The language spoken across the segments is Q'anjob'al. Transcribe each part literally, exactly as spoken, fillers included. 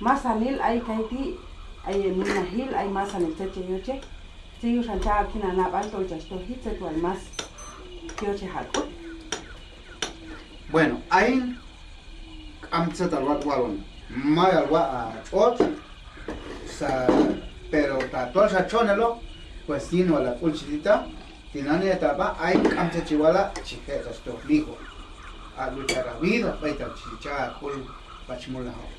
masanil ay kayti', ay heb' mulnajil, ay masanil tzet chi yoche. Tzet yuxan cha ok yin ha nab'al tol chach toji tzet wal más yoche ha k'ul. Bueno, ayin k'am tzetal watx' walon, mayal watx' ha tx'otx', sa, pero tatol xa txoneloq, pues yin wal ha k'ul chi tit ha. Tinani' ta b'a ayin k'am tzet chi wala', chi je' chach toj mijo. A luchar ha vida b'aytal chi cha ha k'ul b'ay chi mulnajoq.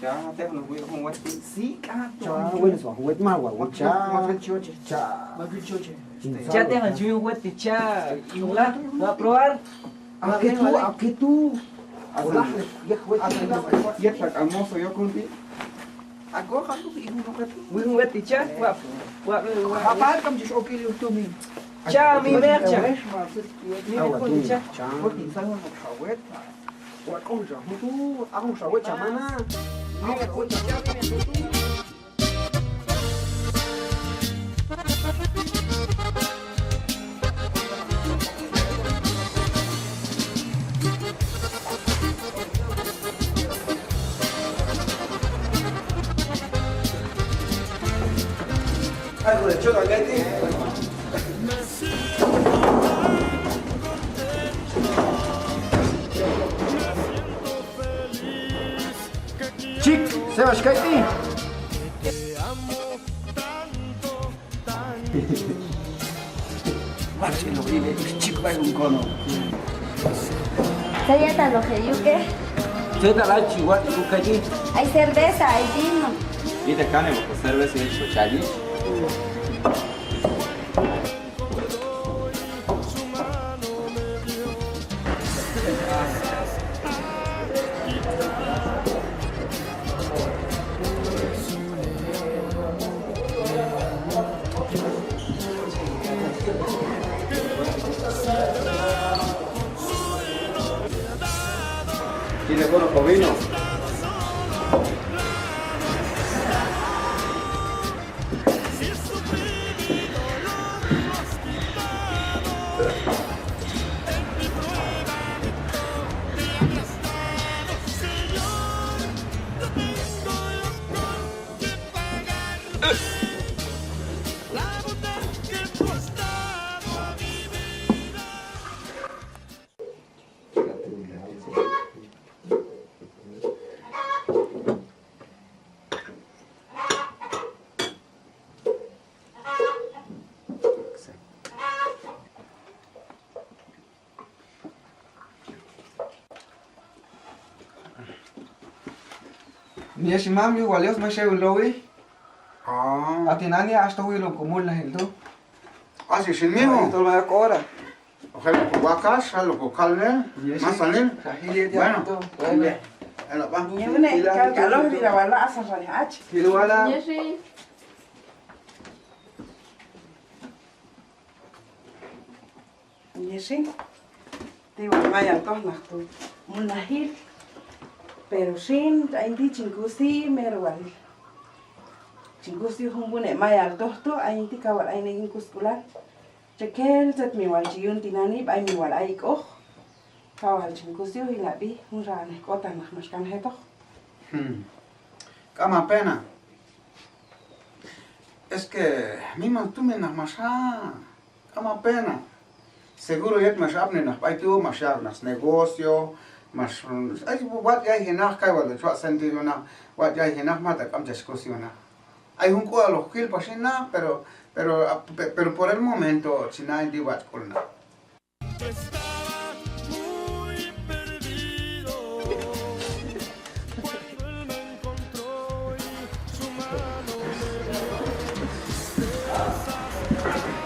Cha, teqan chi wet jun wet ti'. Sí, k'al. Cha, bueno, jun wet ma, wa, wa, cha. Cha. Cha, teqan chi wet jun wet ti', cha. Voy a probar. ¿A qué tú? ¿A qué tú? Yet la k'al mozo yok jun ti'. Jun wet ti', cha. Wa, wa, wa. Cha, mi mer, cha. Mi mer, cha. Cha. Wa k'oxan xa jun tu', a jun xa wet chamana. Chik, Seba, xkay ti'. Watx' iloj ile, chik b'ay jun konob'. Tzet yetal hoq heyuk'ej. Tzetal ay chi watx' k'al kayti'. Ay cerveza, ay vino. Yet kaneb' cerveza yet xochalix. Nix, mam, yuj wal Dios, max hewil lowi. Ah. A tinani' ax toj wilon komulnajil tu'. Ax xin mijo. Tol max ok ora. Ojel ko wakax, xal ko kalnel, masanil. Bueno. Bueno. Ela b'a. Yune, kal kaloj, li la wala, asan xanej ach. Li la wala. Yexin, ti wal mayal toj naq tu' mulnajil, pero xin, ayin ti' chin kusi, mero wal chin kusi jun wune' mayal toj tu', ayin ti' kaw wal ayin ek' yin kusk'ulal. Txekel tzet mi wal chi yun tinani', b'ay mi wal ay ek'oq, kaw wal chin kusi, ila b'i, junxanej k'otan naq max kan jetoq. Hmm. K'am a pena. Es que miman tumin naq max ja'. K'am a pena. Seguro yet max apni naq b'ay tu', max ya'ok naq snegocio, max, ay, watx' yayji naq, kay wal chi waq' sentido naq, watx' yayji naq, mata k'am chach kusi naq. Ay jun k'ual hoq jil pax yin naq, pero, pero, pe-, pero por el momento chi na' yin ti' watx' k'ul naq.